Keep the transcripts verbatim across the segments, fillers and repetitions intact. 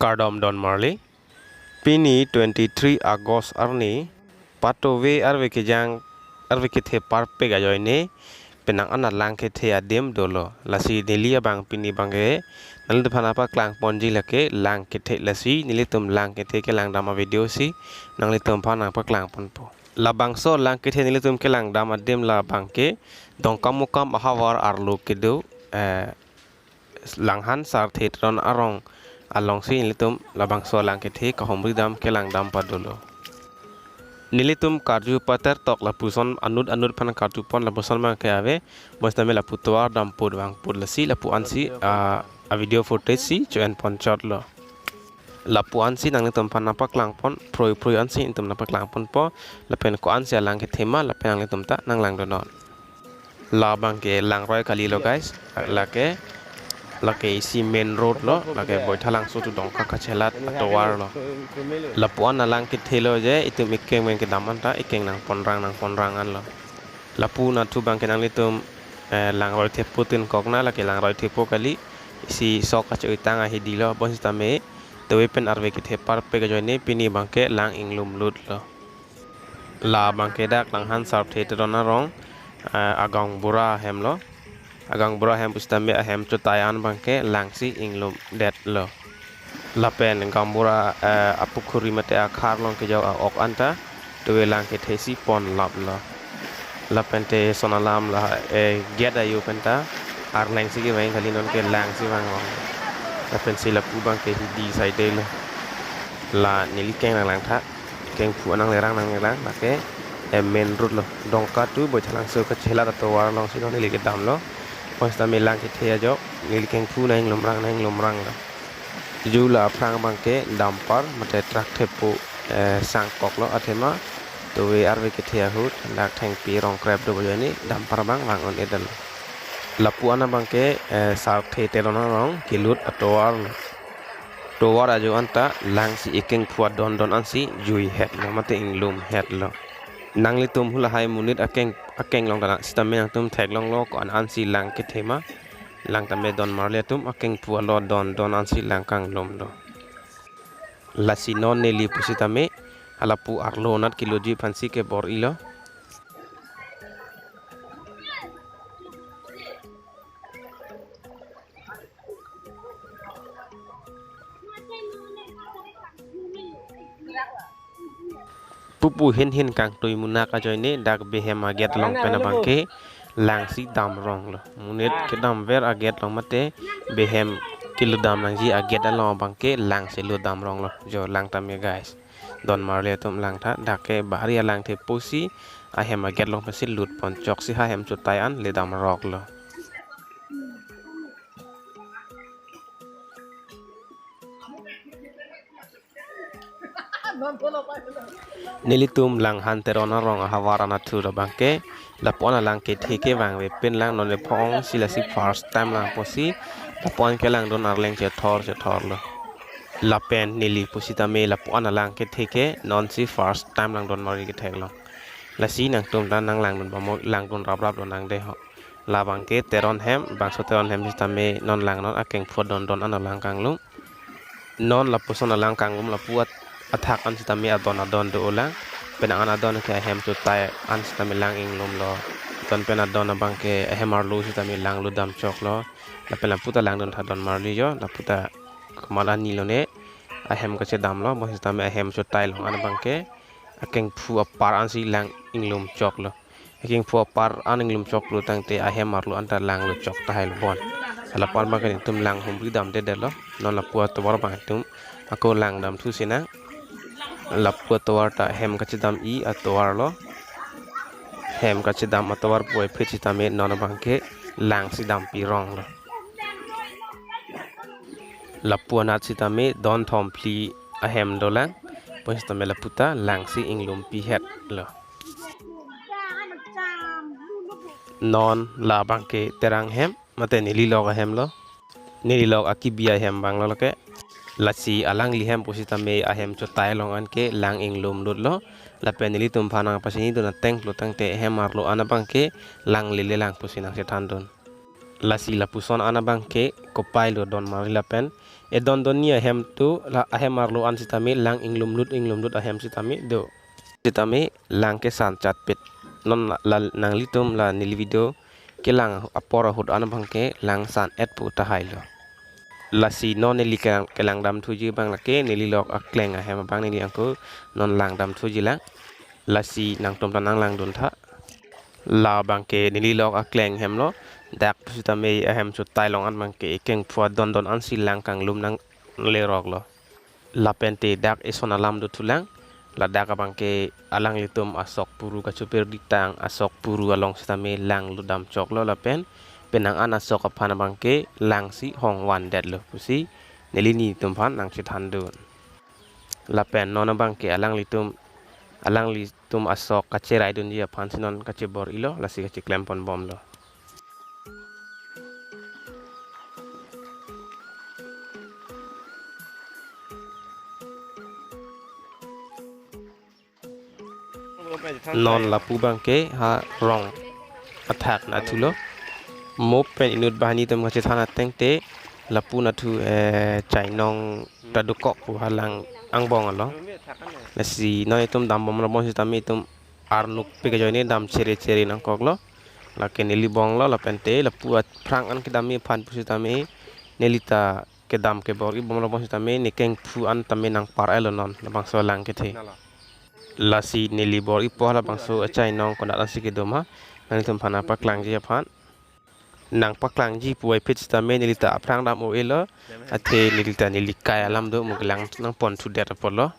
Kardom don marli. Pini twenty-three August arni, patove arve kejang, arve kethe parpek ajoine, penang ana lang kethe adim dolo. Lasi neli abang pini abangke, nanglitum aphan nangpaklang ponji lake lang kethe, lasi nelitum lang kethe kelang dam avideo si nanglitum aphan nangpaklang ponpo. Labangso lang kethe nelitum kelang dam adim labangke Dongkamukam ahavar arlo kedo, eh, Langhan Sarthe Teron arong alongsi nelitum labangso lang kethe kahumri dam kelang dam padolo. Nelitum karju pater tok lapuson anut anut aphan karju pon lapuson abangke ave, bonsitame lapu tovar dam put vang put, lasi lapu-ansi, ah, avideo footage si cho-en ponchotlo. Lapu-ansi nanglitum aphan nangpaklang pon, phroi phroi ansi nelitum nangpaklang ponpo, lapen ko-ansi alang kethe ma, lapen nanglitum ta nanglangdunnon. Labangke langroi kalilo guys, lake, lake isi main road lo, lake Baithalangso to Dongka kachelat atovar lo. Lapu-an alang kethelo je, itum ikeng pen kedam anta, ikeng nangponrang nangponrang anlo. Lapu nathu abangke nanglitum, eh, langroi thepo tin kokna, lake langroi thepo kali, isi sok kacho-itang ahidi lo, bonsitame, tove pen arve kethe parpek ajoine, pini abangke lang inglum lutlo. Labangke dak Langhan Sarthe Teron arong, eh, agaonbura ahem lo. Agaonbura ahem pusitame ahem chotai an abangke langsi inglum detlo. Lapen gaonbura, eh, apukhuri mate akhar along kejok a-ok anta tove lang kethe si ponlaplo. Lapente son alam la, eh, gate ayu penta arleng si kevang kali, nonke langsi vang vang. Lapensi lapu abangke hidi side lo. La neli keng nanglang tha. Kengphu anang lerang nanglang, lake, eh, main road lo. Dongka to Baithalangso kachelat atovar alongsi non neli kedamlo. Bonsitame lang kethe ajok, neli kengphu nang inglumrang nang inglumrang lo. Ju la aphrang abangke dumper mate truck thepo, eh, sangkoklo, athema tove arve kethe ahut dak thengpi rongkrep do ajoine dumper abang vang un-edetlo. Lapu-an abangke, eh, Sarthe Teron arong kelut atovar lo. Tovar ajo anta langsi ikengphu adon don ansi juihetlo mate inglumhetlo. Nanglitum hu lahai monit akeng, akeng along ta sitame nangtum theklonglo ko-an ansi lang kethe ma. Lang tame don marli atum akengphu alo don don ansi lang kanglumlo. Lasi non neli pusitame halapu arlo anat kelutji aphansi kebor-ilo. Pupu hin hin kangtui munak ajoine dak behem a-gate along pen abangke langsi damronglo. Monit kedamver a-gate along mate behem kelutdam nangji a-gate along abangke langsi lutdamronglo. Jo lang tame guys. Don marli atum lang tha, dak ke bahari alang thepo si ahem a-gate along pensi lut ponchok si ha hem chotai an ledamroklo. Nelitum Langhan Teron arong ahavar anatthu abangke lapu-an alang kethe kevang ve pen lang, non ephong si lasi first time lang pusi lapu-an kelangdun arleng chethor chethorlo. Lapen neli pusitame lapu-an alang kethe ke nonsi first time langdun marli ketheklong. Lasi nangtum ta nanglangdun bamo, langdun rapraplo nang dei ho. Labangke Teron hem, bangso Teron hem sitame non langnon, akengphu adon don an alang kanglum. Non lapuson alang kanglum lapu at-, athak an sitame adon adon do-olang. Penang an adon ke ahem chotai an sitame lang inglumlo. Adon pen adon abangke ahem arlo sitame lang lutdam choklo. Lapen lapu ta langdun tha don marli jo, lapu ta komat ani lone ahem kachedamlo, bonsitame ahem chotai along an abangke akengphu apar ansi lang inglum choklo. Akengphu apar an inglum choklo tangte ahem arlo anta lang lut chok tahailo bon. Lapu-an abangke nelitum lang humri damdedetlo. Non lapu atovar abang nelitum ako langdam thu sinang. Lapu atovar ta hem kachedam-i atovarlo. Hem kachedam atovar puvoiphit sitame non abangke langsi dampironglo. Lapu anat sitame don thom phli ahem dolang. Bonsitame lapu ta langsi inglumpihetlo. Non labangke Terang hem mate nelilok ahemlo. Nelilok akibi ahem abanglo lake. Lasi alangli hem pusitame ahem chotai along anke lang inglum lutlo. Lapen nelitum aphan nangpasinidun ateng pulo tangte ahem arlo an abangke lang lele lang pusi nangchethandun. Lasi lapuson an abangke kopai lo don marli lapen edon donni ahem tu la ahem arlo an sitame lang inglumlut inglumlut ahem sitame do. Sitame lang kesan chatpit. Non la, la nanglitum la neli video kelang apor ahut an abangke lang san-et pu tahai lo. Lasi non neli kelang, kelang damthuji abang lake neli lok akleng ahem abang neli angko non lang damthuji lang. Lasi nangtum ta nanglangdun tha. La abangke neli lok akleng hem lo. Dak pusitame ahem chutai long an abangke kengphu adon don ansi lang kanglum nanglerok lo. Lapen te dak eson alam dothulang. Ladak abangke alanglitum asok puru kachupir ditang asok puru along sitame lang ludam choklo lapen penang an asok aphan abangke langsi hong vandetlo pusi neli nitum aphan nangchethandun. Lapen non abangke alanglitum, alanglitum asok kacheraidunji aphansi non kachebor-ilo, lasi kacheklem ponbomlo. Non lapu abangke ha rong athak nathulo. Mo pen inut banghini atum kachethan ateng te lapu nathu, eh, chainong ta dokok pu ha lang angbong along. Lasi non itum dambomlo bon sitame itum arnuk pik ajoine dam chere chere nangkoklo. Lake neli bonglo lapen te lapu aphrang an kedamji aphan pusitame neli ta kedam kebor-ibomlo bon sitame ne kengphu an tame nangpar-etlo non labangso lang kethe. Lasi neli bor-ipo labangso achainong konat ansi kedo ma, nanglitum aphan nangpaklangji aphan. Nangpaklangji puvoiphit sitame neli ta aphrang dam o-elo, athe neli ta neli kai alam do mo kelang nangponthudet apotlo.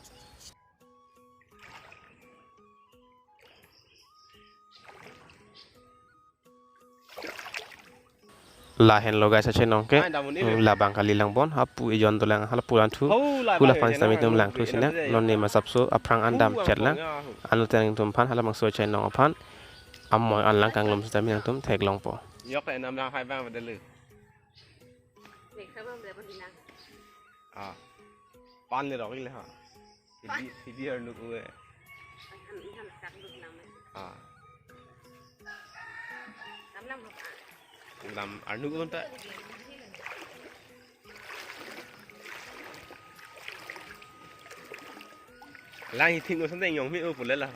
Lahenlo guys, achainong ke. Ai, dam un-e. Hmm, labang kali langbon, hapu ejon dolang, hala pulan thu. Hau, la hula bang fan ejon sitame itum lang thu sinak, non ne masapso aphrang an dam chetlang. Anu teng tum aphan, halabangso achainong aphan amoi an lang kanglum sitame nangtum theklongpo. Yok enam lang hai bang bedelu. Ah. Pan le rok le ha. Hibi, hibi arnuk ue. Ah. Lam arnuk un ta. Lang hithik no sandeng yong mi u pule la.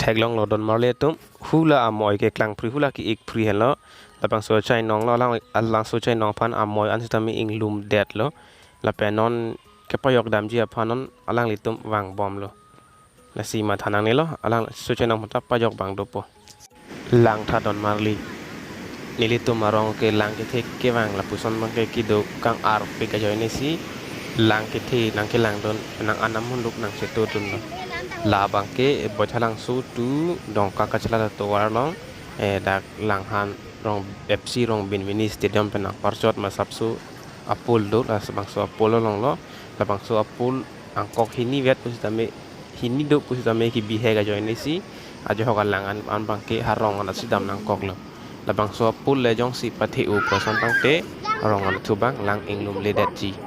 Theklonglo don marli atum, hula amoi keklang phri, hula ki-ik phri henlo. Labangso achainong lo, alang, alangso achainong aphan amoi an sitame inglumdetlo. Lapen non kepayok damji aphan non alanglitum vangbomlo. Lasi matha nangnelo, alangso achainong aphan ta payok vang dopo. Lang tha don marli. Nelitum arong ke lang kethe kevang lapuson abangke kedo kang-arpik ajoine si lang kethe nangkelangdun, nang anam hunduk nangchetodunlo. Labangke Boithalangso to Dongka kachelata tovar along, eh, dak Langhan rong F C Rongbin Mini Stadium pen nangparchot masapso apul do, labangso apul alonglo, labangso apul angkok hini vet pusitame, hini do pusitame kebihek ajoine si, ajohok alang an, an abangke ha rong an asi dam nangkoklo. Labangso apul le jongsi pathe-o puson tangte rong an thu abang lang inglumledetji.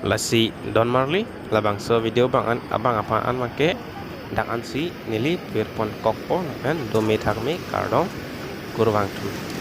Lasi don marli, labangso video abang an, abang aphan an abangke dak ansi neli pirponkokpo, lapen dome thakme kardom kurvangthu.